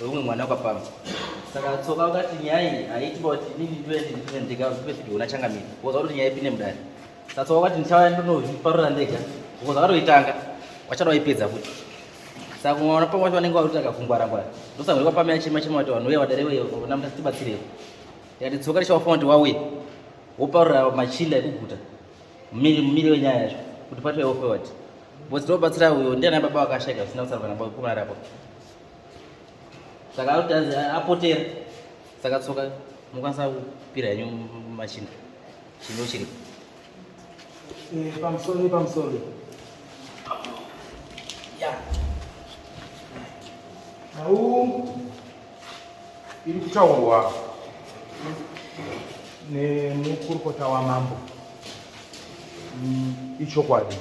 Weumwe mwana wakapamba. Saka Tsoka wakati nyaya iyi haiti kuti inini ndive ndive ndega ndive fidhi una changamire. Woza kuti nyaya ipinde mudare. Saka Tsoka wakati ndichauya ndinozviparura ndega. Woza akatoitanga. Wachada waipedza futi. Saka mwana pamwe wacho vanenge vakuti akakungwara ngwara. Ndosaka ndikwa pamwe achema chema kuti vanhu uya vadare uye namta tibatsirewo. Ndikati Tsoka richawafona kuti wauye. Woparura machinda ekuguta. Mumiri mumiri wenyaya yacho kuti patwe forward. Because tinobatsira uyo ndiana baba vakashaika zvisina kusarwa nababa kumara rapo. Saka akuti anzi apotera. Saka Tsoka mukwanisa kupira henyu machinda. Chino chiri. Eh, pamusoro pamusoro. Ya. Nhau iri kutaurwa nemukurukota wamambo ichokwadi.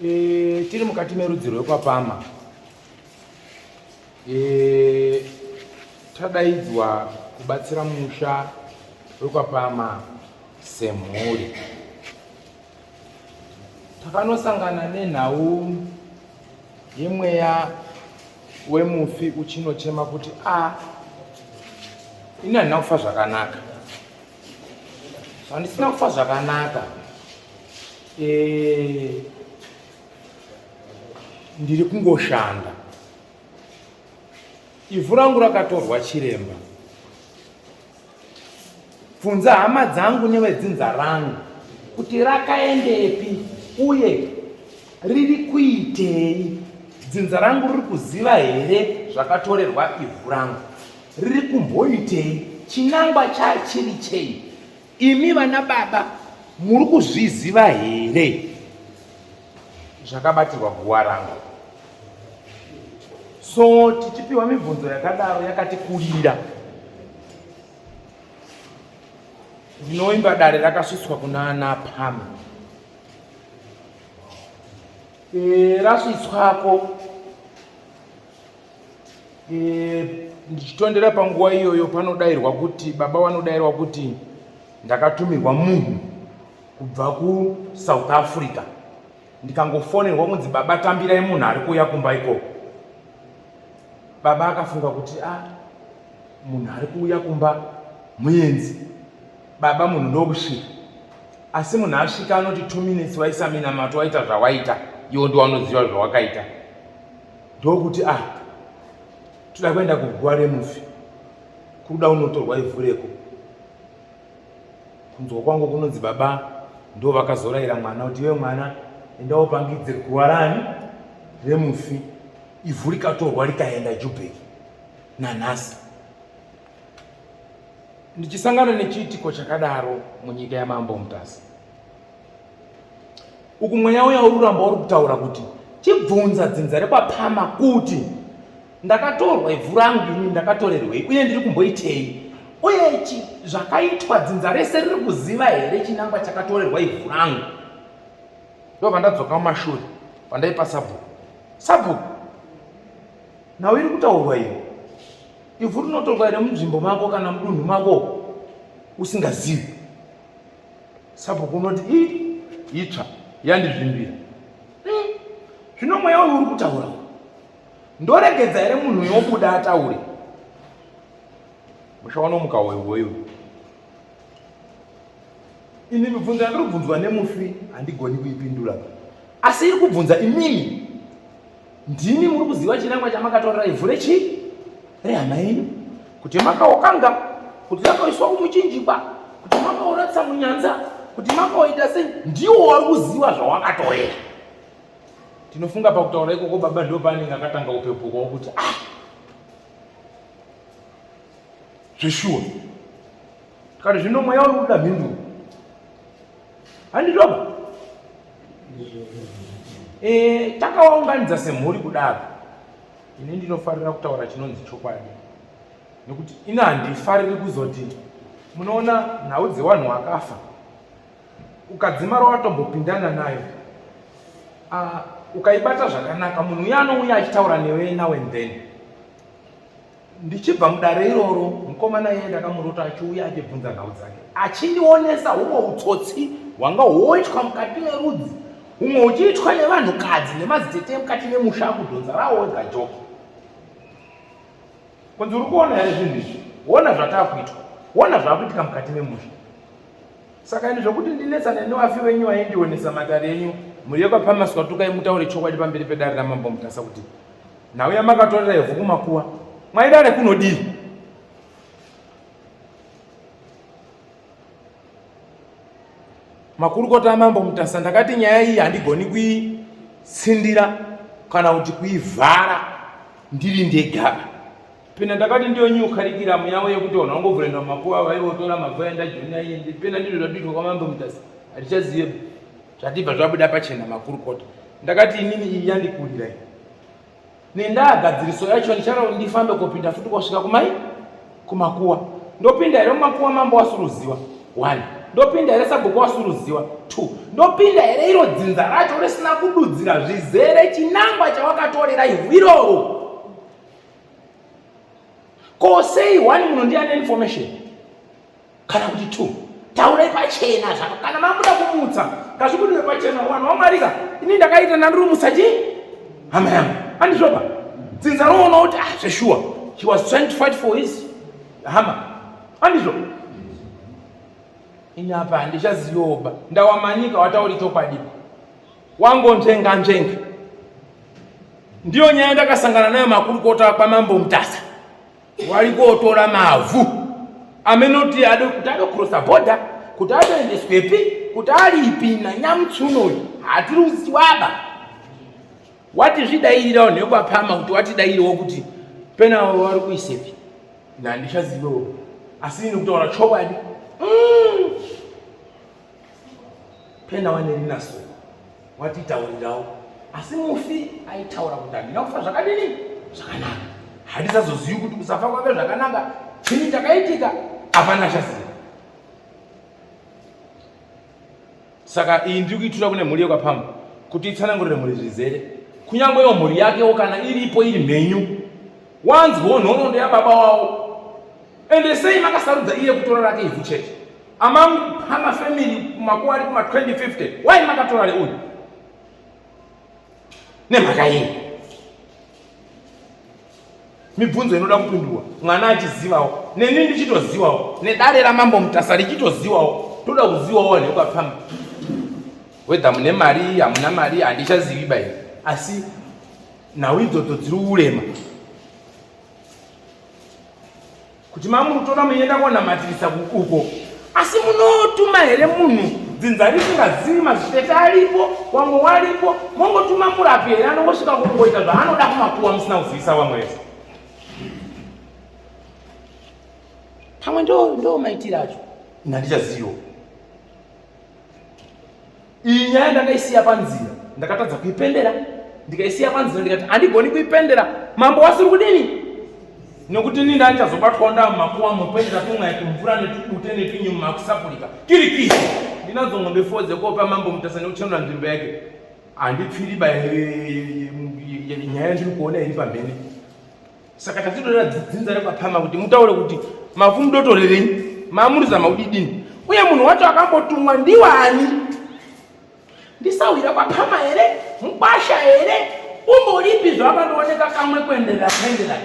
E, tiri mukati merudzi rwekwapama e, tadaidzwa kubatsira musha wekwapama semhuri. Takanosangana nenhau yemweya wemufi uchinochema kuti a ah, ini handina kufa zvakanaka zvandisina kufa zvakanaka e, ndiri kungoshanda ivhu rangu rakatorwa chiremba Bvunza hama dzangu nevedzinza rangu kuti rakaendepi uye riri kuitei. Dzinza rangu riri kuziva here zvakatorerwa ivhu rangu? Riri kumboitei? Chinangwa chachiri chei? Imi vana baba muri kuzviziva here zvakabatirwa guwa rangu? So tichipiwa mibvunzo yakadaro yakatikurira. Ndinoimba dare rakasvitswa kuna ana Pam. E, rasvitswako e, ndichitondera panguva iyoyo panodairwa kuti baba vanodairwa kuti ndakatumirwa munhu kubva kuSouth Africa ndikangofonerwa kunzi baba tambirai munhu ari kuuya kumba ikoko. Baba akafunga kuti a ah, munhu ari kuuya kumba muenzi baba munhu ndokusvika asi munhu asvika anoti two minutes waisa minamato waita zvawaita iwo ndiwanoziva zvawakaita ndokuti ah toda kuenda kuguva remufi kuda unotorwa ivhu reko kunzwa kwangu kunonzi baba ndo vakazoraira mwana kuti iwe mwana enda wopangidze guva rani remufi ivhu rikatorwa rikaenda jubheki nanhasi ndichisangana nechiitiko chakadaro munyika yamambo Mutasa. Uku mweya uya uri kuramba uri kutaura kuti chibvunza dzinza rekwaPama kuti ndakatorwa ivhu rangu ini ndakatorerwei uye ndiri kumboitei uye zvakaitwa dzinza rese riri kuziva here chinangwa chakatorerwa ivhu rangu. Ndobva ndadzoka mumashure pandaipa sabhuku. Sabhuku Nhau iri kutaurwa iyo, ivhu rinotorwa here munzvimbo mako kana mudunhu mako usingazivi? Sabhuku unoti i itsva yandizvimbira. Zvino mweya uyu uri kutaura ndoregedza here munhu uyu obuda ataure? Musha wanomuka hoihoiwe. Ini mibvunzo yandiri kubvunzwa nemufi handigoni kuipindura, asi iri kubvunza imimi Ndimi muri kuziva chinangwa chamakatorera ivhu rechii rehama yenyu, kuti makaokanga, kuti rakaiswa kumuchinjikwa, kuti makaoratsa munyanza, kuti makaoita sei, ndiwo wari kuziva zvawakatorera. Tinofunga pakutaura ikoko baba ndo paanenge akatanga kupepukawo kuti ah, zveshuwa tikati zvino mweya uri kuda mhinduro handizvoba e, takawaunganidza semhuri kudaro ini ndinofarira kutaura chinonzi chokwadi nekuti ini handifariri kuzoti munoona nhau dzewanhu wakafa ukadzimara watombopindana nayo uh, ukaibata zvakanaka munhu uya anouya achitaura newe now and then Ndichibva mudare iroro, mukomana iyeye ndakamurota achiuya achibvunza nhau dzake, achindionesa humwe utsotsi hwanga hwoitwa mukati merudzi, humwe huchiitwa nevanhukadzi nemadzitete emukati memusha akudhonza rawo wega joki. Kunzi uri kuona here zvinhu izvi? Wona zvatakuitwa. Wona zvakuitika mukati memusha. Saka ini zvokuti ndinetsane nevafi venyu vaindionesa matare enyu mhuri yekwaPamaswa tukai mutaure chokwadi pamberi pedare raMambo Mutasa kuti nhau yamakatorera ivhu kumakuwa mwaidare kunodii? Makurukota aMambo Mutasa ndakati nyaya iyi handigoni kuitsindira kana kuti kuivhara ndiri ndega. Pena ndakati ndiyo new curriculum yavo yekuti vanhu vangovhurenda mumakuva vaivotora mavhu aenda Joni aiende. Pena ndizvo zvatoitwa kwaMambo Mutasa. Hatichazive zvatibva zvabuda pachena makurukota. Ndakati inini iyi yandikurira iyi. Nendaa gadziriso yacho ndichara ndifambe kopinda futi kosvika kumai kumakuwa. Ndopinda here mumakuwa mambo wasuruziwa? One. Ndopinda here sabhuku wasuruziwa? Two. Ndopinda here iro dzinza racho risina kududzira zvizere chinangwa chawakatorera ivhu iroro? Ko sei one munhu ndiye ane information kana kuti two? Taurai pachena zvako kana mamuda kumutsa ngazvibudiwe pachena vanhu vaMwarika ini ndakaita ndandirumutsa chii hama yangu andizvoba dzinza roona kuti ah zveshuwa he was trying to fight for his hama andizvo ini apa handichazivoba ndawamanyika watauri chokwadi wangonzvenga nzvenga ndiyo nyaya ndakasangana nayo makurukota kwamambo Mutasa wari kotora mavhu amenoti ade kuti adokrosa bhodha kuti adoendeswepi kuti aripi nanyamutsuno uyu hatiri kuziwaba wati zvidairirawo nekwapama kuti watidairiwo kuti pena wari kuisepi ndandichazivewo asi ini kutaura chokwadi mm. Pena wane rinaso watitaurirawo asi mufi aitaura kuti handina kufa zvakadini zvakanaka handisazozivi kuti kusafa kwake zvakanaka chii chakaitika hapana achaziva saka iyi ndiri kuitura kune mhuri yekwapamba kuti itsanangurire mhuri zvizere kunyange iyo mhuri yakewo kana iripo iri mhenyu wanzwawo nhoroondo yababa wavo ende sei makasarudza iye kutora rake ivhu chete Among Pama family kumakuva ari kuma 2050 why makatora reuyu nemhaka yei? Mibvunzo inoda kupindurwa mwana achizivawo neni ndichitozivawo nedare ramambo Mutasa richitozivawo toda kuzivawo vanhu vekwapfamba whether mune mari hamuna mari handichazivi bai asi nhau idzodzo dziri urema kuti mamurutora muenda konamatirisa uko asi munotuma here munhu dzinza risingazivi mazitete aripo wamwe waripo mongotuma murapi here anongosvika kungoita zvaanoda kumakuwa musina kuzivisa vamwe vese pamwe ndo ndo maitiro acho ini handichaziviwo Iyi nyaya ndakaisiya panzira, ndakatadza kuipendera, ndikaisiya panzira ndikati handigoni kuipendera. Mambo wasiri kudini? Nokuti ini ndandichazobatwawo ndaa mumakuwa mupendera tumwaya tumvura netubute netunyuma kusapurika kirikisi. Ndinadzo ng'ombe fo dzekuopa mambo Mutasa nekuchenura nzvimbo yake. Handipfiri ba nyaya yandiri kuona iri pamhene. Saka tatidora dzinza rekwapama kuti mutaure kuti mavhu mudotorerei mamurizama kudidini uye munhu wacho akambotumwa ndiwani ndisahwira kwapama here mukwasha here umboripi zvakandooneka kamwe kuenderera kuenderera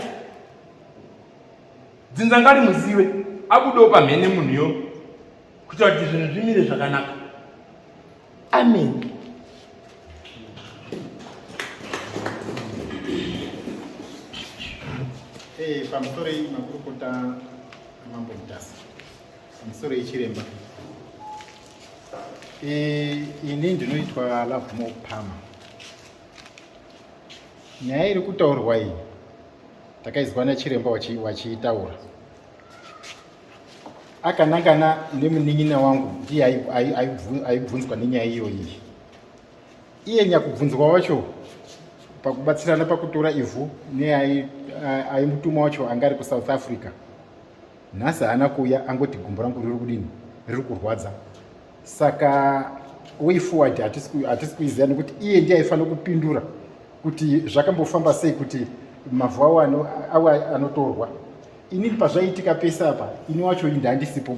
dzinza ngarimuzive abudewo pamhene munhu yo kuitira kuti zvinhu zvimire zvakanaka amen. Eh, pamusoro iyi makurukota amambo Mutasa, pamusoro yechiremba. Eh, ini ndinoitwa Lovemore Palmer. Nyaya iri kutaurwa iyi takaizwa nachiremba wachiitaura akanangana nemunin'ina wangu ndiye aibvunzwa nenyaya iyoyi iye nyakubvunzwa wacho pakubatsirana pakutora ivhu neaimutuma wacho anga ari kusouth africa nhasi haana kuuya angoti gumbo rangu riri kudini riri kurwadza saka way forward hatisi kuiziva nekuti iye ndiye aifanira kupindura kuti zvakambofamba sei kuti mavhu awo awo anotorwa Inini pazvaiitika pese apa ini wacho ini ndandisipo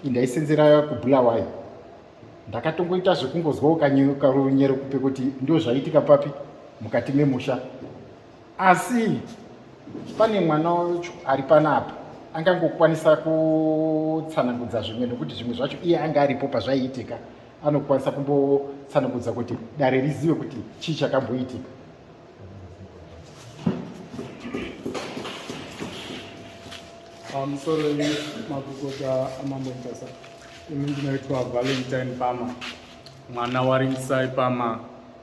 indaisenzera kubulawayo ndakatongoita zvekungozwawo karunyerekupe kuti ndo zvaiitika papi mukati memusha asi Pane mwana wacho ari panapa angangokwanisa kutsanangudza zvimwe nekuti zvimwe zvacho iye anga aripo pazvaiitika, anokwanisa kumbotsanangudza kuti dare rizive kuti chii chakamboitika. Pamusoro makurukota aMambo Mutasa, ini ndinoitwa Valentine Pama, mwana waRingisai Pama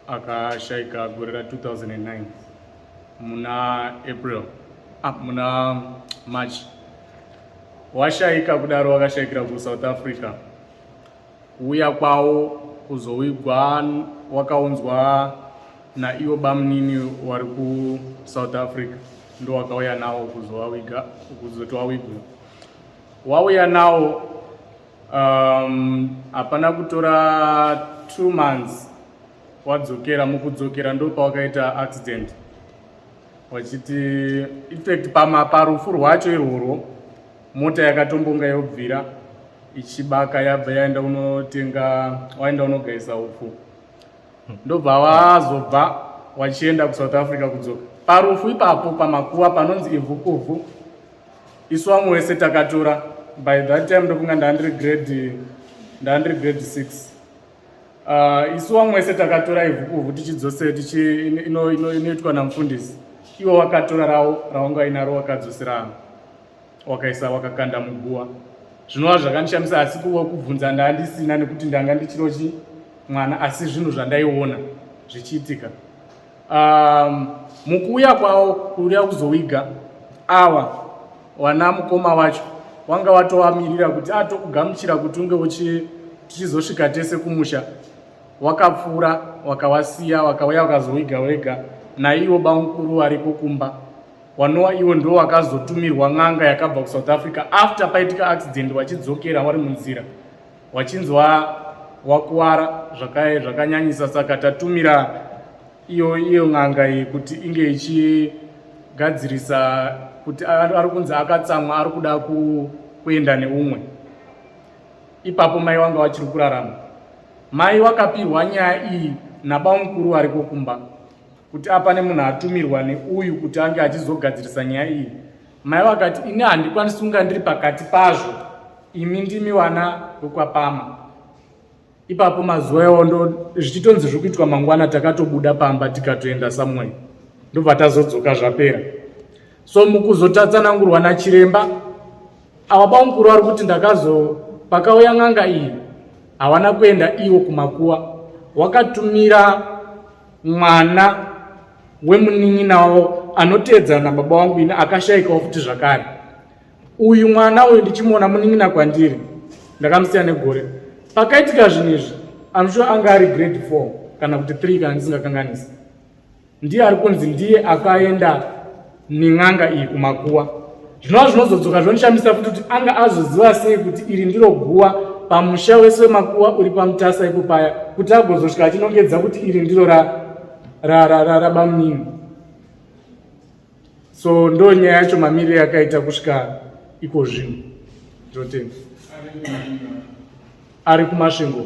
akashaika gore ra 2009 muna April, muna March. Washaika kudaro wakashaikira kuSouth Africa. Kuuya kwawo kuzowigwa wakaunzwa naiwo bamunini wari kuSouth Africa, ndo wakauya nawo kuzowawiga, kuzoti wawigwe. Wauya nawo hapana kutora 2 months wadzokera. Mukudzokera ndo pawakaita accident, wachiti infact parufu rwacho irworwo mota yakatombonga yobvira ichibaka, yabva yaenda unotenga, waenda unogaisa upfu, ndobva wazobva wachienda kuSouth Africa. Kudzoka parufu ipapo pamakuva panonzi ivhu kuvhu, isu vamwe wese takatora. By that time ndokunga ndandiri grade 6. Isu vamwe wese takatora ivhu kuvhu tichidzosera inoitwa namufundisi. Iwo wakatora rawo rawanga inaro, wakadzosera, wakaisa, wakakanda muguva, zvinova zvakandishamisa. Asi kuva kubvunza ndandisina nekuti ndanga ndichirochi mwana, asi zvinhu zvandaiona zvichiitika mukuuya kwawo kuuya kuzowiga awa wana mukoma wacho wanga watovamirira kuti atokugamuchira kuti unge tichizosvika tese kumusha. Wakapfuura, wakawasiya, wakauya, wakazowiga wega naiwo bamukuru variko kumba. Wanowa iwo ndo wakazotumirwa n'anga yakabva kuSouth Africa after paitika accident, wachidzokera wari munzira, wachinzwa wakuwara zvakanyanyisa, saka tatumira iyo n'anga iyi kuti inge ichigadzirisa kuti ari kunzi akatsamwa, ari kuda kuenda neumwe. Ipapo mai wanga wachiri kurarama. Mai wakapirwa nyaya iyi nabamukuru variko kumba kuti apane munhu atumirwa neuyu kuti ange achizogadzirisa nyaya iyi. Mai vakati, ini handikwanisi kunga ndiri pakati pazvo, imi ndimi wana wekwaPama. Ipapo mazuva iwawo ndo zvichitonzi zviri kuitwa mangwana, takatobuda pamba tikatoenda somewhere, ndobva tazodzoka zvapera. So mukuzotatsanangurwa nachiremba ava, bamukuru vari kuti ndakazo pakauya n'anga iyi hawana kuenda iwo kumakuwa, wakatumira mwana wemunin'ina wavo anoteedzana nababa wangu ini, akashaikawo futi zvakare. Uyu mwana uyu ndichimuona munin'ina kwandiri, ndakamusiya negore. Pakaitika zvinhu izvi I'm sure anga ari grade 4 kana kuti 3 kana ndisingakanganisi. Ndiye ari kunzi ndiye akaenda nen'anga iyi kumakuwa, zvinova zvinozodzoka zvondishamisa futi kuti anga azoziva sei kuti iri ndiro guwa pamusha wese wemakuwa uri paMutasa ipo paya, kuti agozosvika achinongedza kuti iri ndiro rabamunini. So ndo nyaya yacho mamiriro yakaita kusvika iko zvino. Ndinotenda. Ari kuMasvingo,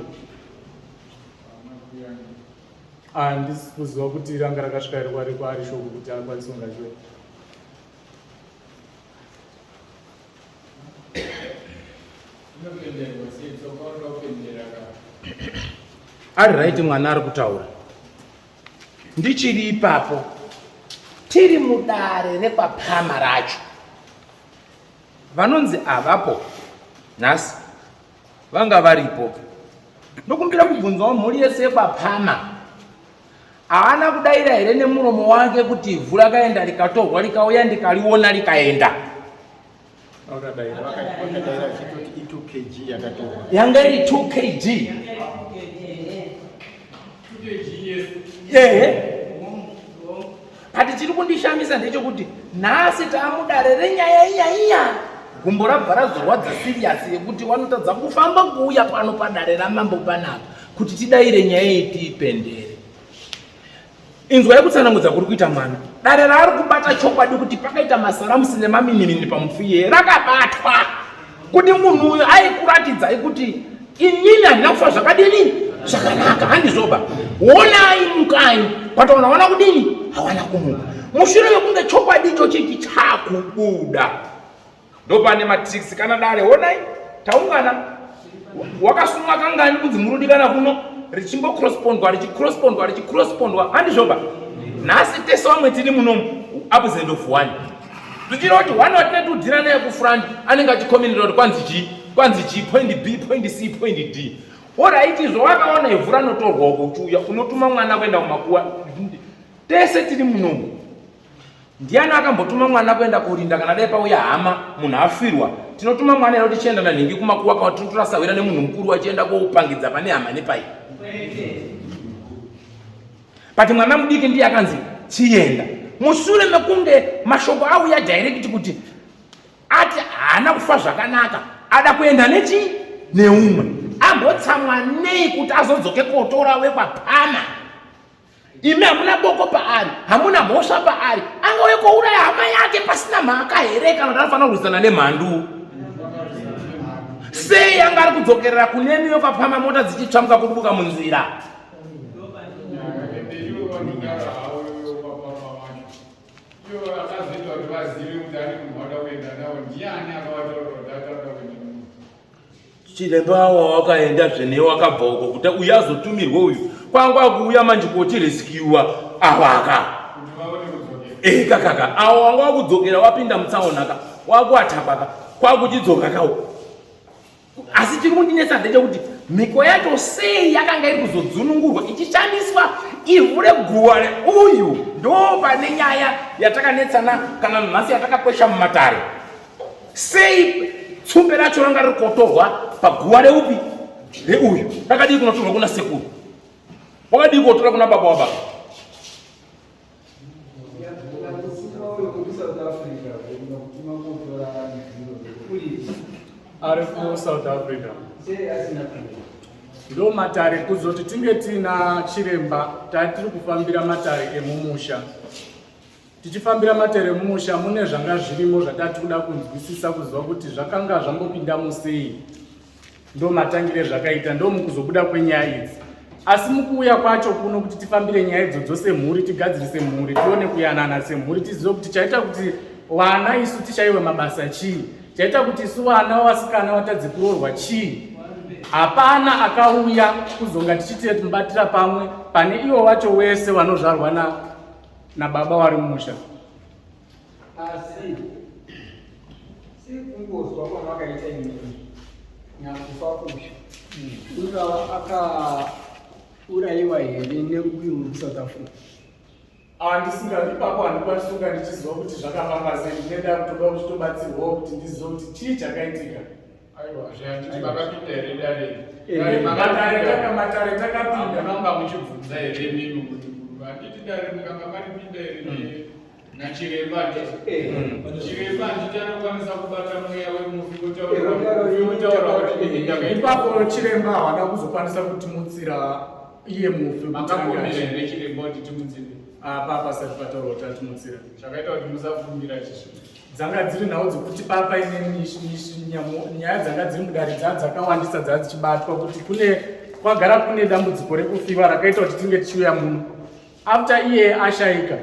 handisi kuziva kuti ranga rakasvika here kwari kwaari shoko kuti akwanise kunge achiuya. Ari right, mwana ari kutaura. Ndichiri ipapo, tiri mudare rekwaPama racho, vanonzi avapo nhasi vanga varipo. Ndokumbira kubvunzawo mhuri yese yekwaPama, haana kudaira here nemuromo wake kuti ivhu rakaenda rikatorwa rikauya ndikariona rikaenda? Vakadaira achitoti i2 kg yakatorwa. Yanga iri 2 kg, ehe. But chiri kundishamisa ndechekuti nhasi taamudare renyaya iya iya, gumbo rabva razorwadza serious yekuti wanotadza kufamba kuuya pano padare ramambo panapa kuti tidaire nyaya iyi tiipendere. Inzwai kutsanangudza kuri kuita mwana. Dare raari kubata chokwadi kuti pakaita masaramusi nemaminimini pamufi iyeye rakabatwa kuti munhu uyu aikuratidzai kuti inini handina kufa zvakadini zvakanaka, handizoba wonai mukai pataona wana kudini hawana kumuka mushure mekunge chokwadi icho chichi Kubuda ndopane matricks kana dare honai taungana wakasumwa kangani kunzi murudikana kuno richingocrossbondwa richicrossbondwa richicrossbondwa handizvoba nhasi tese vamwe tiri munomu absent of one zvichireva kuti one watine tudhira naye kufront anenge achikominira kuti kwanzi chii kwanzi chii point b point c point d orit izvo wakaona ivhu ranotorwa uko uchiuya unotuma mwana kuenda kumakuwa tese tiri munomu Ndiani akambotuma mwana kuenda kurinda kana dai pauya hama munhu afirwa? Tinotuma mwana here kuti chienda nanhingi kumakuwa kana tinotora sahwira nemunhu mukuru achienda koupangidza pane hama nepai? But mwana mudiki ndiye akanzi chienda. Mushure mekunge mashoko auya direct kuti ati haana kufa zvakanaka ada kuenda nechi neumwe ambotsamwa nei kuti azodzoke kotora wekwapama Imi hamuna boko paari, hamuna mhosva paari. Angauye kouraya hama yake pasina mhaka here kana kuti anofanira kurwisana nemhandu? Sei anga ari kudzokerera kunemi yokapama mota dzichitsvamuka kudubuka munzira? Chiremba awa wakaenda zvene wakabva uko kuti uyu azotumirwe uyu kwanga akuuya manje kotireskiwa awaka ekakaka awo wanga wakudzokera wapinda mutsaona ka wakuatakwa ka kwakuchidzoka kawo asi chiri kundinetsa ndechekuti mhiko yacho sei yakanga iri kuzodzunungurwa ichishandiswa ivhu reguwa reuyu ndo pane nyaya yatakanetsana kana nhasi yatakakwesha mumatare Sei tsumbe racho ranga riri kotorwa paguva reupi reuyu rakadii kunotorwa kuna sekuru wakadii kotora kuna baba wababa ari kusouth Africa ndo matare kuzoti tinge tiina chiremba tatiri kufambira matare emumusha Tichifambira matare emumusha mune zvanga zvirimo zvatati kuda kunzwisisa kuziva kuti zvakanga zvambopindamo sei. Ndomatangire zvakaita ndomukuzobuda kwenyaya idzi. Asi mukuuya kwacho kuno kuti tifambire nyaya idzodzo semhuri tigadzirise mhuri tione kuyanana semhuri tizive kuti chaita kuti vana isu tishaiwe mabasa chii chaita kuti isu vana vasikana vatadze kuroorwa chii hapana akauya kuzonga tichiti timubatira pamwe pane ivo vacho wese vanozvarwa na nababa wari mumusha asi sekungozwa kwavakaita inini nyakufa uyu ungava akaurayiwa here neuyu uri kusouth Africa andisinga ipapo handikwanisi kunga ndichiziva kuti zvakafamba sei ndinenda kutoda kuchitobatsirwawo kuti ndizive kuti chii chakaitika Aiwa, zvehanditi makapinda here dare? Eh, matare taka matare takapinda. Manga muchibvunza here imimi kuti handiti dare mukanga maripinda here hmm. nachiremba handiti? Eh. Chiremba handiti anokwanisa kubata mweya wemufi otaura kuti ini ndakaita. Ipapo chiremba hawana kuzokwanisa kutimutsira iye mufi. Makakumbira here chiremba kuti timutsire? Apa pasati pataurwa kuti atimutsira. Chakaita kuti musafungira chisvo. Dzanga dziri nhau dzekuti papaine nyaya dzanga dziri mudare dzaa dzakawandisa dzaa dzichibatwa kuti kune kwagara kune dambudziko rekufiwa rakaita kuti tinge tichiuya muno after iye ashaika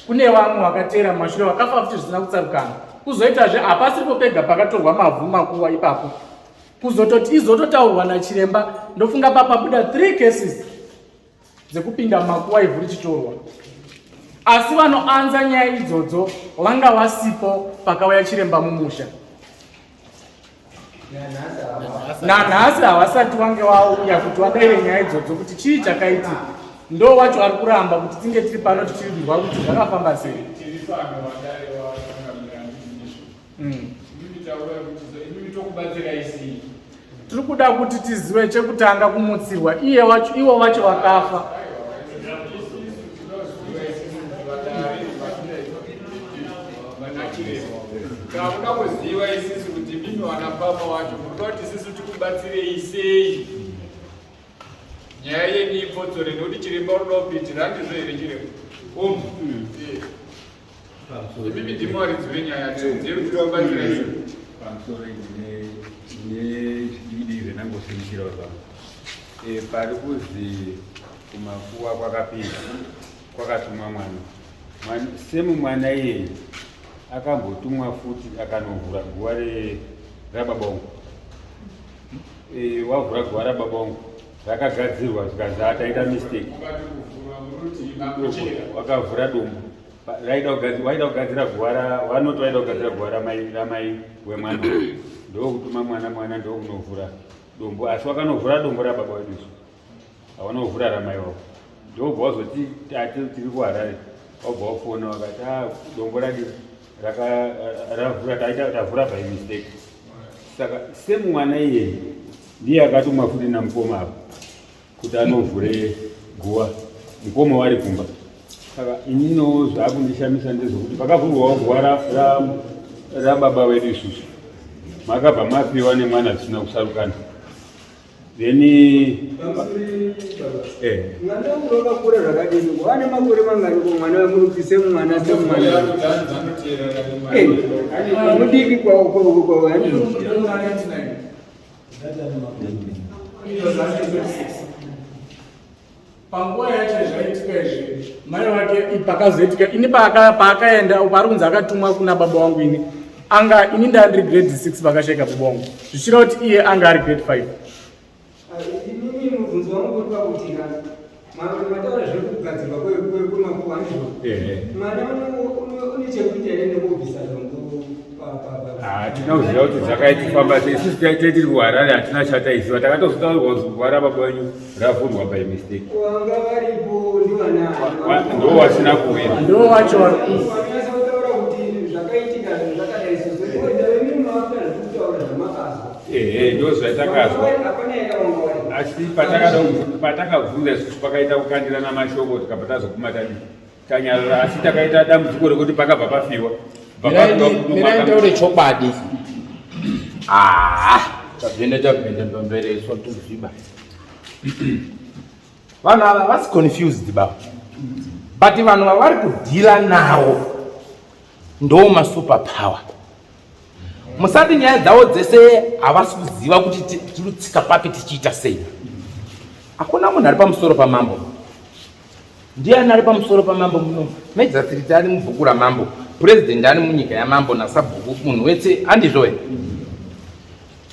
kune vamwe vakateera mumashure vakafa futi zvisina kutsarukana kuzoitazve hapasiripo pega pakatorwa mavhu makuwa ipapo kuzototi izototaurwa nachiremba ndofunga papabuda 3 cases dzekupinda mumakuwa ivhu richitorwa asi vanoanza nyaya idzodzo vanga vasipo pakauya chiremba mumusha nanhasi havasati vange vauya kuti vadaire nyaya idzodzo kuti chii chakaitika ndo wacho ari kuramba kuti tinge tiri pano tichivirwa kuti zvakafamba sei Mm. Tiri kuda kuti tizive chekutanga kumutsirwa iye wacho ivo vacho vakafa. Takuda kuziva isisu kuti mimi wana papa wacho munoda kuti isisu tikubatsirei sei nyaya yenyu ipotsore nekuti chiremba unoda kupitira handizvo here chiremba um Imimi ndimi varidzi venyaya dzekubatsira izvo. Pamusoro ndine chidiki zvenangosimuchirawo zvangu. Eh, pari kuzi kumakuwa kwakapinda kwakatumwa mwana. Semu mwana iyeye. Akambotumwa futi akanovhura guva rababa wangu. Wavhura guva rababa wangu rakagadzirwa zvikanzi ataita mistake. Wakavhura dombo waida kugadzira guva vanoti vaida kugadzira guva ramai wemwana, ndokutuma mwana, mwana ndokunovhura dombo, asi wakanovhura dombo rababa wedu isu, hawanovhura ramai wavo. Ndobva wazoti tate tiri kuHarare, wabva wafona wakati ah, dombo radi ravhura, tavhura by mistake. Saka semwana iyeye ndiye akatumwa futi namukoma apa kuti anovhure guva, mukoma wari kumba. Saka ininiwo zvaakundishamisa ndezvekuti pakavhurwawo guva rababa wedu isusu, makabva mapiwa nemwana zvisina kusarukana. Then mwana wangu wakakura zvakadini? Wane makore mangani ko mwana wemurupise semwana semwana mudiki kwao? Panguva yacho zvaitika izvi, mai vake pakazoitika ini paakaenda paari kunzi akatumwa kuna baba wangu, ini anga ini ndaa ndiri grade 6 pakashaika baba wangu, zvichireva kuti iye anga ari grade 5. Inini mubvunzo wangu uri pakuti mataura zvekugadzirwa kwemakuva, ndizvo? Mwana une chekuita here nekubvisa dombo? Hatina kuziva kuti dzakaitifamba sei. Isusu tiri kuHarare, hatina chataiziva. Takatozotaurirwa kuti guva rababa wenyu ravhurwa by mistake. Wanga varipo ndivanani? Ndo wasina kuuya. Ndo wacho vari Vanonyatsa kutaura kuti zvakaitika zvakadai so, kutaura zvamakazwa. Ehe, ndo zvatakazwa. Hapana yakawanga wari. Asi patakabvunza isusu pakaita kukandirana mashoko, tikabva tazoguma tadi tanyarara. Asi takaita dambudziko rekuti pakabva pafiwa. Mirai taure chokwadi. Ah, tabvenda tabvenda pambereswa toziba. Vanhu ava vasi confused ba, but vanhu vavari kudhila nawo ndo masuper power. Musati nyaya dzavo dzese havasi kuziva kuti tiri kutsika papi, tichiita sei. Hakuna munhu ari pamusoro pamambo. Ndiani ari pamusoro pamambo muno? Magistrate ari mubhuku ramambo, president ari munyika yamambo, nasabhuku, munhu wese, handizvo here?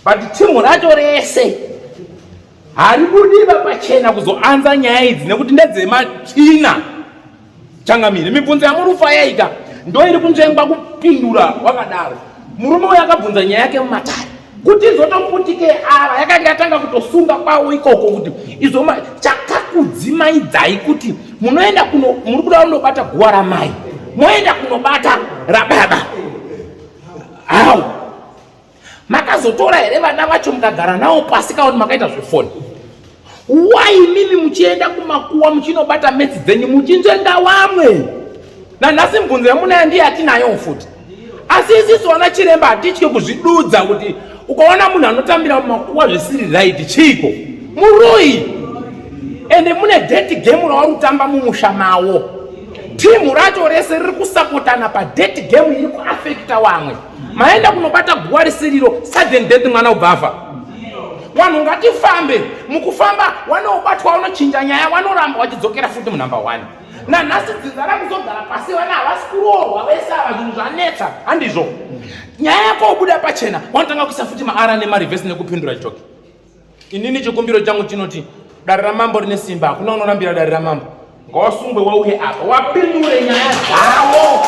But timu racho rese haribudiva pachena kuzoanza nyaya idzi nekuti ndedzematsvina. Changamire, mibvunzo yamurufa yaita ndo iri kunzvengwa kupindura wakadaro. Murume uyu akabvunza nyaya yake mumatare kuti izotoputike ava yakanga yatanga kutosunga kwavo ikoko kuti izvo chakakudzimaidzai kuti munoenda kuno, muri kuda kunobata guva ramai, moenda kunobata rababa. How makazotora here vana vacho mukagara navo pasi kaoni makaita zvefoni? Why mimi muchienda kumakuwa muchinobata metsi dzenyu muchinzvenga wamwe? Nanhasi mibvunzo yamunayo ndiye yatinayo futi. Asi isisu vana chiremba hatitye kuzvidudza kuti ukaona munhu anotambira mumakuwa zvisiri right, chiiko? Muroyi. Ende mune dirty game ravari kutamba mumusha mawo. Timu racho rese riri kusapotana padirty game iri kuafekta wamwe. Maenda kunobata guwa risiriro, sudden death, mwana ubva afa. Vanhu ngatifambe. Mukufamba wanobatwa wanochinja nyaya, wanoramba wachidzokera futi munumber one. Nanhasi dzinza rakuzogara pasi, vana havasi kuroorwa vese ava, zvinhu zvanetsa, handizvo? Nyaya yako ubuda pachena, wanotanga kuisa futi maara nemarivhesi nekupindura chitoki. Inini chikumbiro changu chinoti dare ramambo rine simba, hakuna unorambira dare ramambo. Ngawasungwe wauye apa wapindure nyaya dzavo.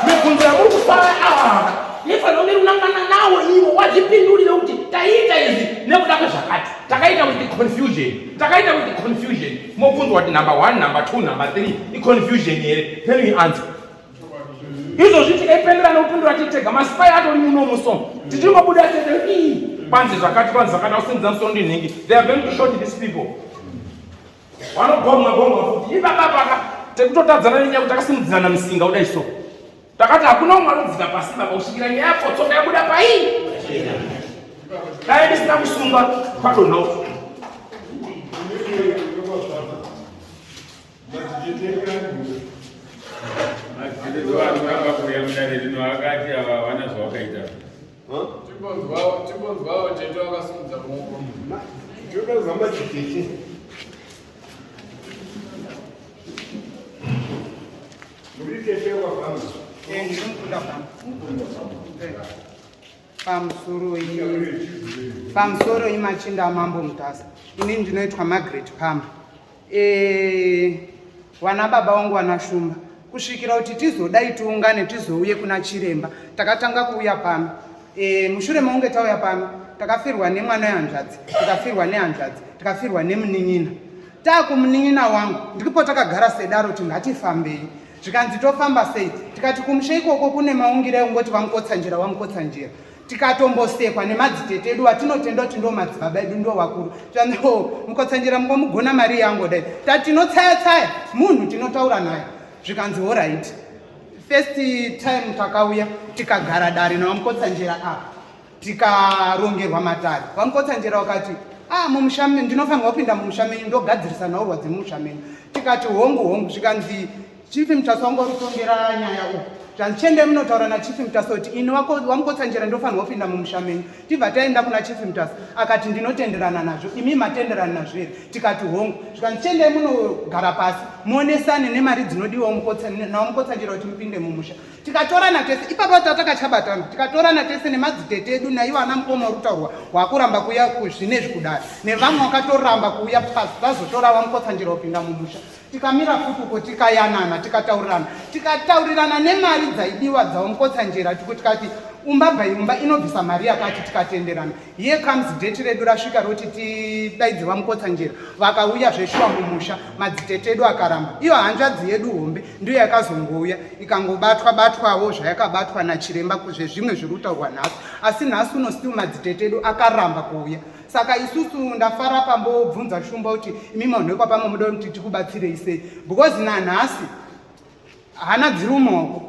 Mibvunzo yamuri kufara ava ifanira kunge runangana nawo iwo wazvipindurire kuti taiita izvi nekuda kwezvakati, takaita with the confusion, takaita with the confusion. Mobvunzwa kuti number 1, number 2, number 3 iconfusion here? Then we answer. Izvozvi tikaipendera nekupindura titega, masipai atori muno muso, tichingobuda tete ii kwanzi zvakati, kwanzi zvakati, ausimudza musoro ndinhingi. They are going to short these people. Vanogomwa gomwa futi ipapa paka tekutotadzana nenyaya kuti takasimudzirana misinga kudai so. Takati hakuna umwe anodzika pasi baba kusvikira nyaya yapotsoka yabuda pai. Dai ndisina kusungwa kwadonha. Madzitete kuuya mudare rino akati ava havana zvawakaita. Timbonzwawo tete wakasimudza maoko. Toda kuzwa madzitete. Muri tete wafamba. Ndiri mukunda pano. Pamusoro pamusoro imachinda amambo Mutasa. Ini ndinoitwa Margaret Pamba. Wana baba wangu wana Shumba. Kusvikira kuti tizodai tiungane tizouye kuna chiremba. Takatanga kuuya pano. Mushure mekunge tauya pano takafirwa nemwana wehanzvadzi, tikafirwa nehanzvadzi, tikafirwa nemunin'ina. Taakumunin'ina wangu ndipo takagara sedaro kuti ngatifambei. Zvikanzi tofamba sei? Tikati kumusha ikoko kune maungira ekungoti vamukotsanjera vamukotsanjera. Tikatombosekwa nemadzitete edu atinotenda kuti ndo madzibaba edu ndo vakuru. Tikanzi oh, mukotsanjera mungomugona mari yangu dai. Tati tinotsaya tsaya munhu tinotaura naye. Zvikanzi horaiti. First time takauya tikagara dare navamukotsanjera apa. Tikarongerwa matare. VaMukotsanjera vakati ah, mumusha ndinofanirwa kupinda mumusha menyu ndogadzirisa nhaurwa dzemumusha menyu. Tikati hongu hongu. Zvikanzi Chief Mutasa wangu warikutongera nyaya uku. Zvanzi chiendai munotaura naChief Mutasa kuti ini waMukotsanjera ndofanirwa kupinda mumusha menyu. Tibva taenda kuna Chief Mutasa akati ndinotenderana nazvo. Imi matenderana nazvo here? Tikati hongu. Zvikanzi chiendai munogara pasi muonesane nemari dzinodiwa nawaMukotsanjera kuti mupinde mumusha. Tikatorana tese ipapo tatakachabatana tikatorana tese nemadzitete edu naivo ana mukoma uri kutaurwa wakuramba kuuya zvinezvi kudare nevamwe wakatoramba kuuya pasi tazotora vamukotsanjera kupinda mumusha tikamira futi uko tikayanana tikataurirana tikataurirana nemari dzaidiwa dzavamukotsanjera tikati umba by umba inobvisa mari yakati tikatenderana. Here comes date redu rasvika roti tidaidze vaMukotsanjera. Vakauya zveshuwa mumusha, madzitete edu akaramba. Iyo hanzvadzi yedu hombe ndiyo yakazongouya ikangobatwa batwawo zvayakabatwa nachiremba zvezvimwe zviri kutaurwa nhasi. Asi nhasi uno still madzitete edu akaramba kuuya. Saka isusu ndafara pambobvunza Shumba kuti imi munhu wekwapamwe muda kuti tikubatsirei sei because nanhasi hana dziri mumaoko.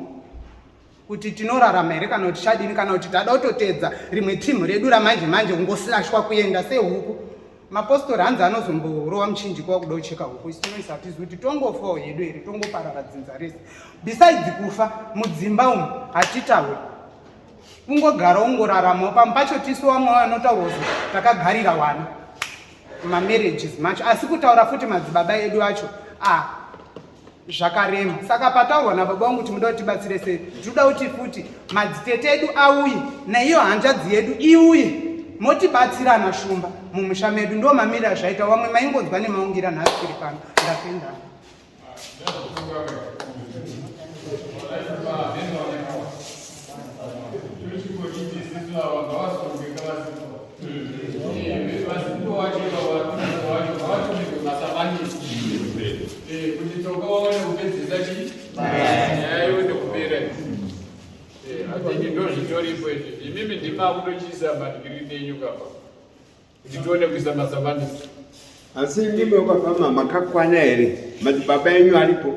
Kuti tinorarama here kana kuti chadini kana kuti tada kutoteedza rimwe team redu ramanje manje kungoslashwa kuenda sehuku. Mapostori hanzi anozomborova muchinjiko wakuda kucheka huku, isu tinoisa hatizivi kuti tongofawo hedu here tongoparara dzinza rese. Besides kufa mudzimba umu hatitauri, kungogara ungoraramawo. Pamwe pacho tisu vamwe vanotaurwa kuti takagarira wana mamarriages macho, asi kutaura futi madzibaba edu acho ah, zvakarema. Saka pataurwa nababa vangu kuti muda kuti tibatsire sei, tinoda kuti futi madzitete edu auye naiyo hanzvadzi yedu iuye motibatsirana Shumba mumusha medu. Ndo mamiriro azvaita, vamwe maingonzwa nemaungira nhasi tiri pano. Ndapinda. Kuti tsoka waone kupedzisa chi nyaya ione kupera. Atini ndo zvitoripo izvi. Imimi ndima kutochiisa madigiri enyu kapa kuti tione kuisa masamanisi. Asi ndimi wakafamba makakwana here? Madzibaba enyu aripo?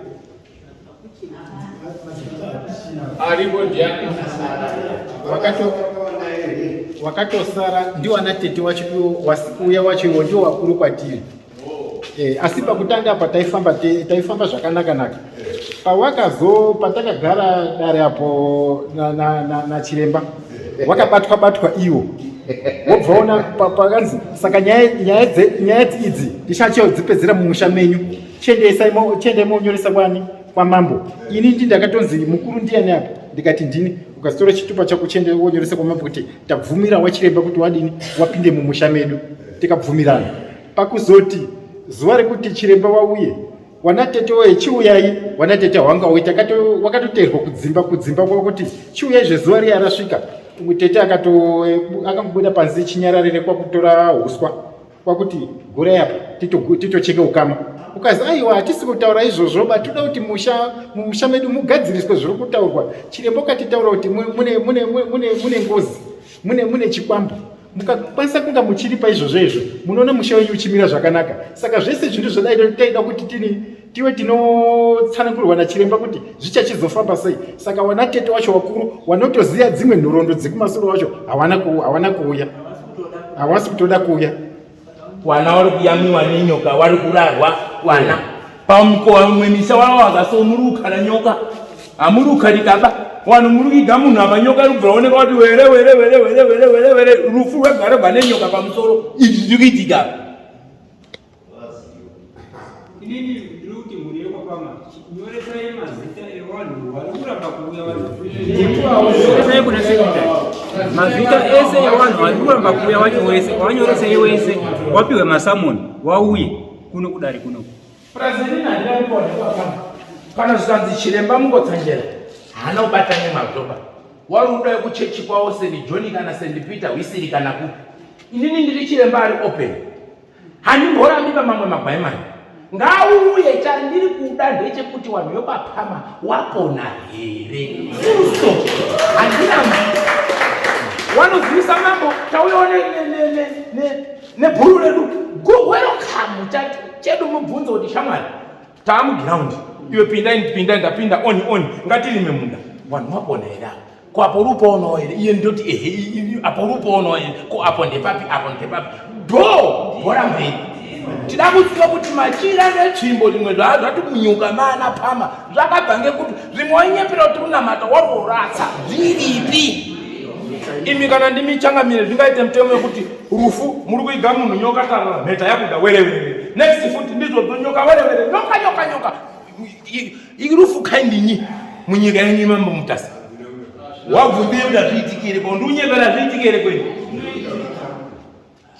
Aripo ndiani? Wakatosara ndiwo ana tete wacho iwo uya wacho iwo ndiwo wakuru kwatiri. Asi pakutanga apa taifamba taifamba zvakanaka naka. Pawakazo patakagara dare apo na Chiremba wakabatwa batwa iwo wobva ona pakanzi saka nyaya idzi tichachodzipedzera mumusha menyu, chiendai monyoresa kwani kwamambo. Ini ndi ndakatonzi mukuru ndiyani apa, ndikati ndini. Ukazitora chitupa chako chiende wonyoresa kwamambo kuti tabvumira wachiremba kuti wadini wapinde mumusha medu. Tikabvumirana. Pakuzoti zuva rekuti chiremba wauye, wanatete woye chiuyai, wanatete hwanga uye wakatoteerwa kudzimba kudzimba kwakuti chiuyai. Zvezuva riya rasvika, tete akangobuda panze chinyararire kwakutora huswa kwakuti gurai apa titocheke ukama. Ukazi aiwa, hatisi kutaura izvozvo ba, toda kuti mumusha medu mugadziriswe zviri kutaurwa. Chiremba ukatitaura kuti mune ngozi, mune chikwambo, mukakwanisa kunga muchiripa izvozvo izvo, munoona musha wenyu uchimira zvakanaka. Saka zvese zvinhu zvadai taida kuti tini tive tinotsanangurwa nachiremba kuti zvichachizofamba sei. Saka wana tete wacho wakuru wanotoziva dzimwe nhoroondo dzekumasoro wacho hawana kuuya, havasi kutoda kuuya. Wana wari kuyamiwa nenyoka, wari kurarwa wana pamukowa mumwe misha wava wakasomuruka nyoka hamuruka rikaba wanhu murukiga munhu apa nyoka iri kubva oneka kuti were were were were were were were rufu rwega rwega nenyoka pamusoro. Izvi zviri kuitika. Inini ndiri kuti mhuri yekwapama nyoresai mazita evanhu vari kuramba kuuya vari Nyoresai kuna secretary mazita ese evanhu vari kuramba kuuya wacho wese wanyoresei wese wapiwe masamoni wauye kuno kudare kuno. President handina kuona kana zvikanzi chiremba mungotsanjera haana kubata nemazvoba wari uda kuchechi kwawo St John kana St Peter wisiri kana kupi inini ndiri chiremba ari open handimborambi pamamwe magwai mani ngauye chandiri kuda ndechekuti wanhu yopapama wapona here full stop handina wanozivisa mambo tauyawo nebhuru redu go welcome chedu mubvunzo kuti shamwari taamugiraundi iwe pindai pindai ndapinda oni oni ngatirime munda vanhu wapona here apa ko apo uri upoonawo here iye ndoti ehe apo uri upoonawo here ko apo ndepapi apo ndepapi do bhora mberi tida kuziva kuti machira netsvimbo zvimwe zvaa zvati munyuka mana pama zvakabva ngekuti zvimwe wainyepera kuti unamata waroratsa zviripi imi kana ndimi changamire zvingaite mutemo wekuti rufu muri kuiga munhu nyoka tarara mheta yakuda werewere next futi ndizvozvo nyoka werewere nyoka nyoka nyoka irufu kaindinyi munyika yenyu mambo mutasa wabvumbiye kuti hazviitikire ko ndiunyepera hazviitikire kwenyu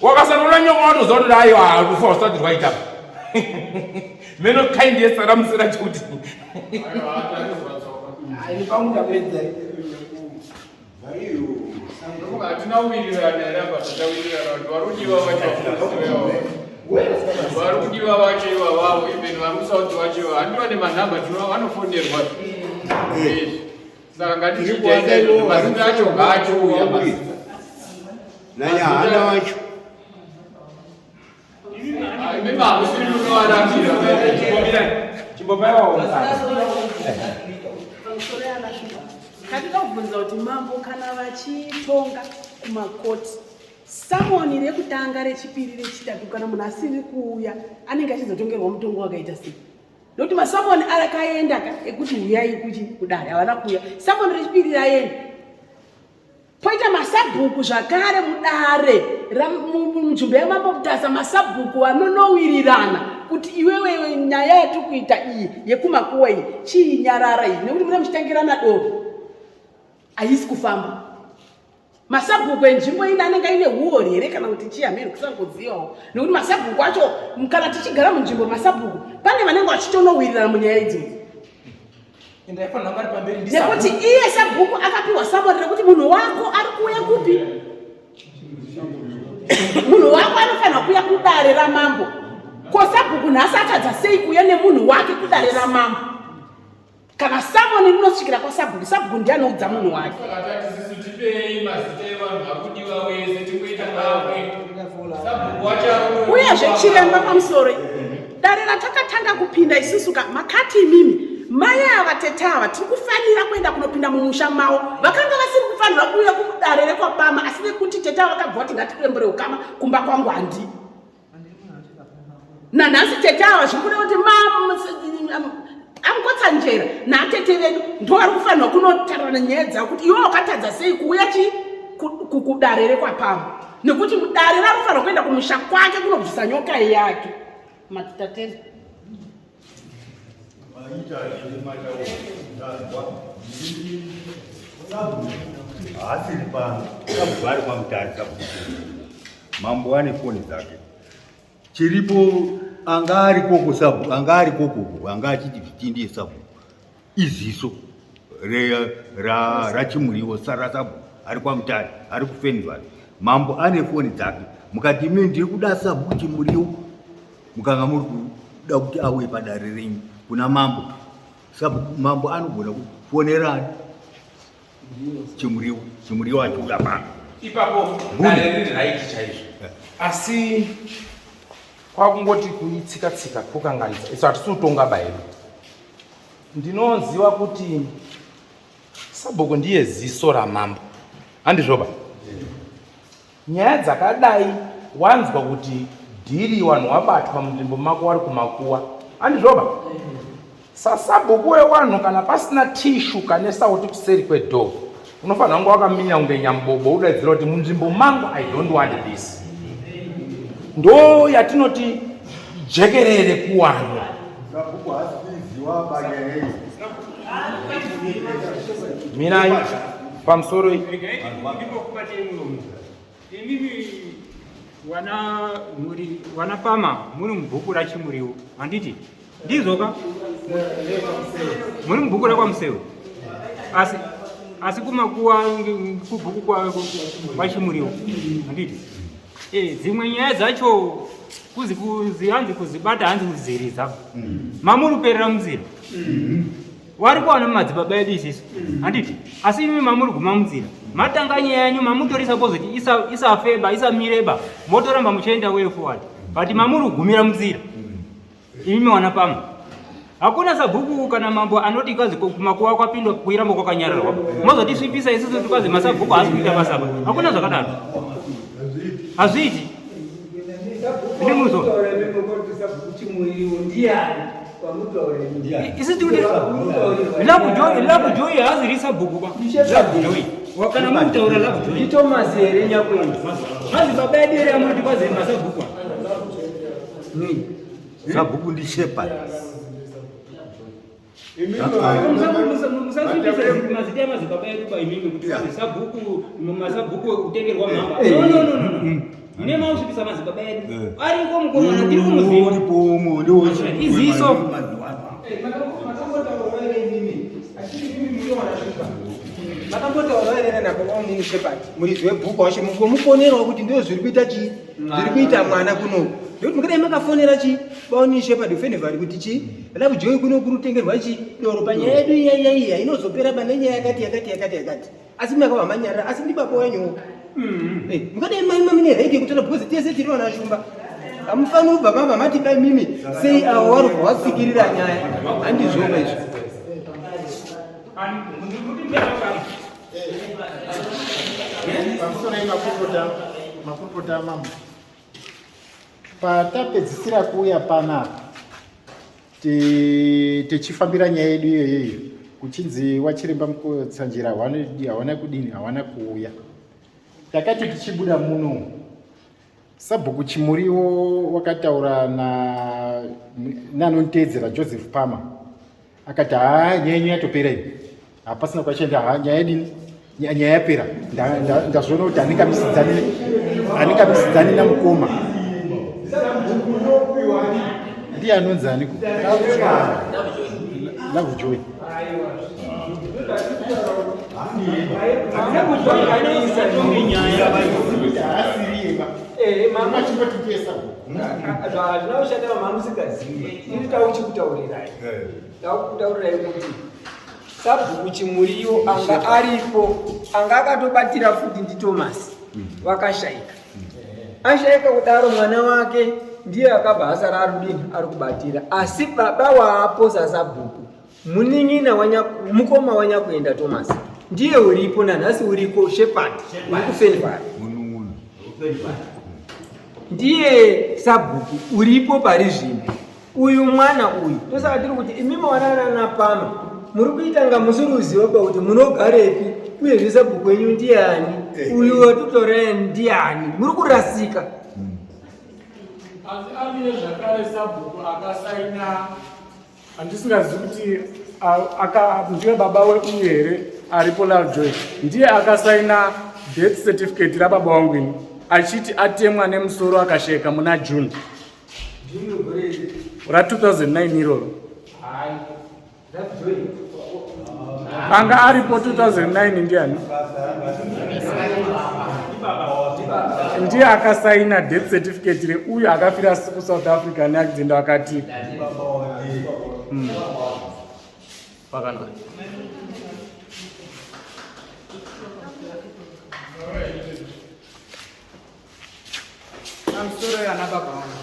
wakasanoona nyoka watoziva kuti aiwa rufu hausati rwaitapa meno kind yesaramusira chekuti hatina kuwirirana here apa tatawirirana kuti vari kudiwa vacho vari kudiwa vacho ivavavo even vari kusauti vacho ivavo handi vane manhamba vanofonerwa saka ngatichiita mazita acho ngaachiuya mazita nanyahana wacho Katida kubvunza kuti mambo kana vachitonga kumakoti samoni rekutanga rechipiri rechitatu kana munhu asiri kuuya anenge achizotongerwa mutongo wakaita sei nokuti masamoni akaenda ka ekuti huyai kuchi kudare havana kuuya samoni rechipiri raenda Poita masabhuku zvakare mudare munzvimbo yamambo Mutasa, masabhuku vanonowirirana kuti iwewe nyaya yatiri kuita iyi yekumakuwa iyi chiinyarara iyi nekuti mune muchitangirana doro haisi kufamba. Masabhuku enzvimbo ino anenge aine huori here kana kuti chii hameno kusangozivawo nekuti masabhuku acho kana tichigara munzvimbo masabhuku pane vanenge vachitonowirirana munyaya idzodzo. Nekuti iye sabhuku akapiwa samoni rekuti munhu wako ari kuuya kupi munhu wako anofanira kuuya kudare ramambo ko sabhuku nhasi atadza sei kuuya nemunhu wake kudare ramambo kana samoni rinosvikira kwasabhuku sabhuku ndiye anoudza munhu wake uyezve chiremba pamusoro Dare ratakatanga kupinda isusu ka makati imimi mai ava tete ava tiri kufanira kuenda kunopinda mumusha mavo vakanga vasiri kufanirwa kuuya kudare rekwapama asi nekuti tete ava vakabva vati ngatirembure ukama kumba kwangu handi nanhasi tete ava zviri kuda kuti amukotsanjera natete vedu ndo vari kufanirwa kunotaurana nyaya dzavo kuti iwe wakatadza sei kuuya chi kudare rekwapama nekuti mudare rarufanirwa kuenda kumusha kwake kunobvisa nyoka yake matitatenda haasiri pano sabhuku ari kwamutari sabhuku mambo ane foni dzake chiripo anga ari koko sabhuku anga ari kokoko anga achiti zvitindi yesabhuku iziso rachimuriwo sarasabhuku ari kwamutare ari kufenival mambo ane foni dzake mukati imi ndiri kuda sabhuku chimuriwo mukanga muri kuda kuti auye padare renyu kuna mambo sabhuku mambo anogona kufonerani chimuriwo chimuriwo achiuya pano ipapo dare riri raiti chaizvo asi kwakungoti kuitsika tsika kukanganisa isu hatisi kutonga bahedu Ndinoziva kuti sabhuku ndiye ziso ramambo, handizvoba? Nyaya dzakadai wanzwa kuti dhiri wanhu wabatwa munzvimbo mako wari kumakuwa, handizvoba? Sasabhuku wewanhu kana pasina tishu kane sauti kuseri kwedhoo unofanira kunge wakaminya kunge nyamubobo udaidzira kuti munzvimbo mangu i don't want this ndo yatinoti jekerere kuwanwa. Mirai pamusoro. Imimi wana muri wana pama muri mubhuku raChimuriwo handiti ndizvoka muri mubhuku rakwaMusewe asi asi kumakuwa kubhuku kwaChimuriwo handiti eh, dzimwe nyaya dzacho kuzi kuzi hanzi kuzibata hanzi kuziridza mamuri kuperera munzira wari kuwana mumadzibaba edu isisu handiti asi imi mamuri guma munzira matanga nyaya yenyu mamutorisa pozoti isafeba isamireba motoramba muchienda way forward but mamuri kugumira munzira imi wana pamwe hakuna sabhuku kana mambo anoti kazi kumakuva kwapindwa kuiramba kwakanyararwa mozotisvipisa isusu tikazi masabhuku haasi kuita basa apa hakuna zvakadaro hazviiti ndimuzo isi tiri labujoi haazi risabhuku ba labujoi kana mukutaura labujoi nditomasi here nyakwenda mazi baba edu here amunoti kwazi masabhuku Sabhuku ndi shepherd. Musasvibisa mazita emadzibaba edu paimimi kuti sabhuku masabhuku kutengerwa mhamba. No, no, no, no. Mune mausvibisa madzibaba edu. Ariko mukomana tiri kumuziva. Iziso. Makambotaura here nababa munini Shepherd muridzi webhuku wacho mugomufonerawo kuti ndizvo zviri kuita chii zviri kuita mwana kunoku nekuti mungadai makafonera chi baunini Shepherd Fenivari kuti chi Love Joy kuno kuri kutengerwa chi doro panyaya yedu iya iya iya inozopera pane nyaya yakati yakati yakati yakati asi makabva manyarara asi ndibaba wenyuwo Eh, mungadai mai mune right yekutaura because tese tiri vana Shumba hamufaniri kubva mabva mati dai mimi sei avo warubva watsikirira nyaya handizvoma izvo Pamusoro makurukota makurukota mambo patapedzisira kuuya panapa tichifambira nyaya yedu iyoyeyo kuchinzi wachiremba Mukotsanjera hawana kudini hawana kuuya takati tichibuda muno sabhuku Chimuriwo wakataura neanoniteedzera Joseph Palmer akati haa nyaya yenyu yatopera iyi hapasina kwachienda haa nyaya yedini nyaya yapera ndazviona kuti handingamisidzani namukoma ndiye anonzi ani Love Joy Hazvina kushata mama musingazivi ini tauchikutaurirai takutaurirai kuti sabhuku Chimuriwo anga aripo anga akatobatira futi ndiTomasi vakashaika ashaika kudaro mwana wake ndiye akabva asara arudini ari kubatira asi baba waapo sasabhuku munin'ina mukoma wanyakuenda Thomas ndiye uripo nanhasi uriko Shepherd uri kuFenvari ndiye sabhuku uripo pari zvino uyu mwana uyu ndosaka tiri kuti imi mawanana pano muri kuita nga musiri kuziva pakuti munogarepi uyezve sabhuku wenyu ndiani uyu watutoree ndiani muri kurasika asi ariye zvakare sabhuku akasaina handisingazivi kuti ndiye baba weuyu here aripo Lovejoy ndiye akasaina death certificate rababa wangu ini achiti atemwa nemusoro akasheka muna June ra 2009 iroro anga aripo 2009 ndiani ndiye akasaina death certificate reuyu akafira kuSouth Africa neaccident akati Pakanaka. Pamusoro yana baba vangu.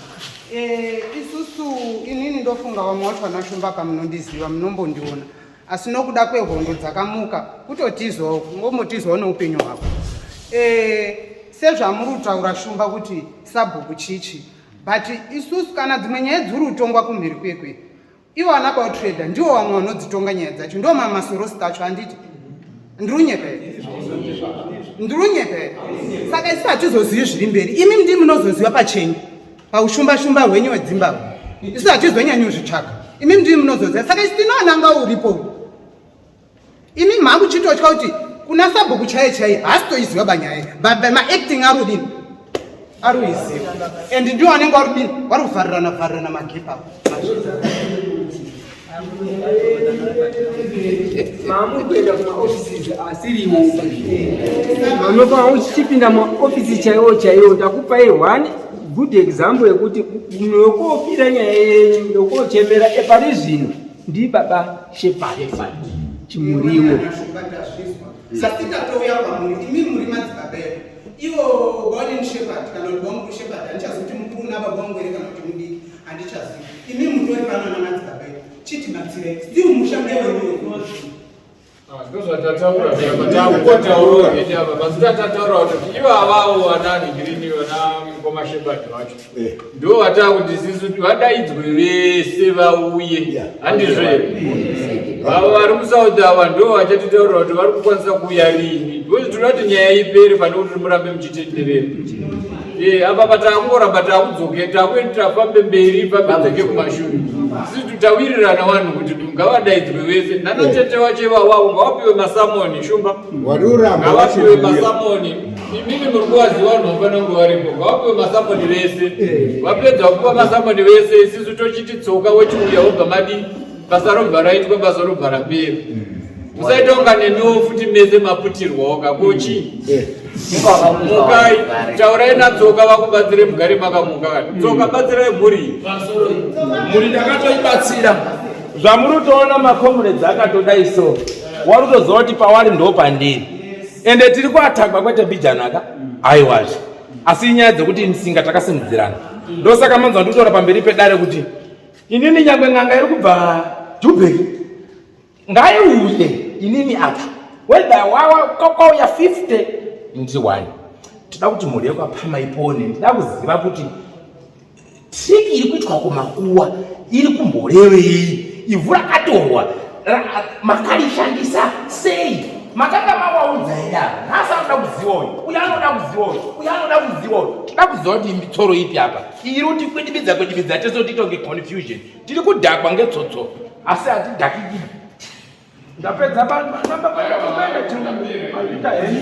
Eh, isusu inini ndofunga vamwe vacho vana Shumba pamunondiziva munombondiona asi nokuda kwehondo dzakamuka kutotizawo kungombotizawo neupenyu hwako eh, sezvamuri kutaura Shumba kuti sabhuku chichi but isusu kana dzimwe nyaya dziri kutongwa kumhiri kwekwe ivo ana bauttrader ndiwo vamwe vanodzitonga nyaya dzacho ndiwo mamasorosi acho handiti ndirunyepa here ndirunyepa here saka isu hatizozivi zviri mberi imi ndii munozoziva pachenyu paushumba shumba hwenyu hwedzimbabwe isu hatizonyanyozvitsvaga imi ndii munozoziva saka isu tinoananga uripo. Ini mhangu chitotya kuti kuna sabhuku chaiye chaiye haasi toiziva banyaya but maacting ari kudini ari kuiziva and ndiwo anenge wari kudini wari kuvharirana vharirana magepa Mamuri kuenda kumaoffices asiriwo manofanira uchipinda maofisi chaiwo chaiwo ndakupai one good example yekuti munokopira nyaya yenyu ndokochemera pari zvino ndibaba Shepard Chimuriwo. Sasi tatouya kwamuri imi muri madzibaba edu ivo baonini Shepard kana kuti bamukuru Shepard handichazivi kuti mukuru una baba wangu here kana kuti mudiki handichazivi imi mutori pano ana madzibaba edu chitibatsirai still musha ndewedu. Ndozvatataura takukotaura ende apa mazita atataura kuti ivo avavo vana nhingirini vana mukoma Shepard vacho eh. ndo vataa kuti sisu vadaidzwe vese vauye handizvo here vavo vari kusouth ava ndo vachatitaurira kuti vari kukwanisa kuuya rini because tinoda kuti nyaya ipere pane kuti murambe muchitenderera Eh, apa patakungoramba takudzoke takuendera fambe mberi fambe dzoke kumashure sisi tawirirana vanhu kuti ngavadaidzwe vese nanatete wacho ivavavo ngavapiwe masamoni shumba ngavapiwe masamoni imimi muri kuvaziva vanhu vafanira kunge varipo ngavapiwe masamoni vese eh. vapedza kupiwa masamoni vese isisu tochiti tsoka wochiuya wobva madii basa robva raitwa basa robva rapera musaita kunga nemiwo futi mese maputirwawo kakochi eh. mukai taurai natsoka vakubatsire mugare makamuka kani tsoka batsirai mhuri mhuri ndakatoibatsira zvamuri kutoona macomrades akatodai so wari kutoziva kuti pawari ndo pandiri ende tiri kuatakwa kwete mbijanaka aiwazve asi inyaya dzekuti msinga takasimudzirana ndosaka manzwa ndikutaura pamberi pedare kuti Inini nyangwe n'anga iri kubva Jubek ngaiuye inini apa whether kwauya 50 ndiri one tida kuti mhuri yekwapama ipone ndida kuziva kuti triki iri kuitwa kumakuwa iri kumborevei ivhu rakatorwa makarishandisa sei makanga mawaudza here apa nhasi anoda kuziva uyu uyu anoda kuziva uyu uyu anoda kuziva uyu tida kuziva kuti mitsoro ipi apa iri kuti kwidibidza kwidibidza tese kuti itonge confusion tiri kudhakwa ngetsotso asi hatidhakiki ndapedza maita henyu.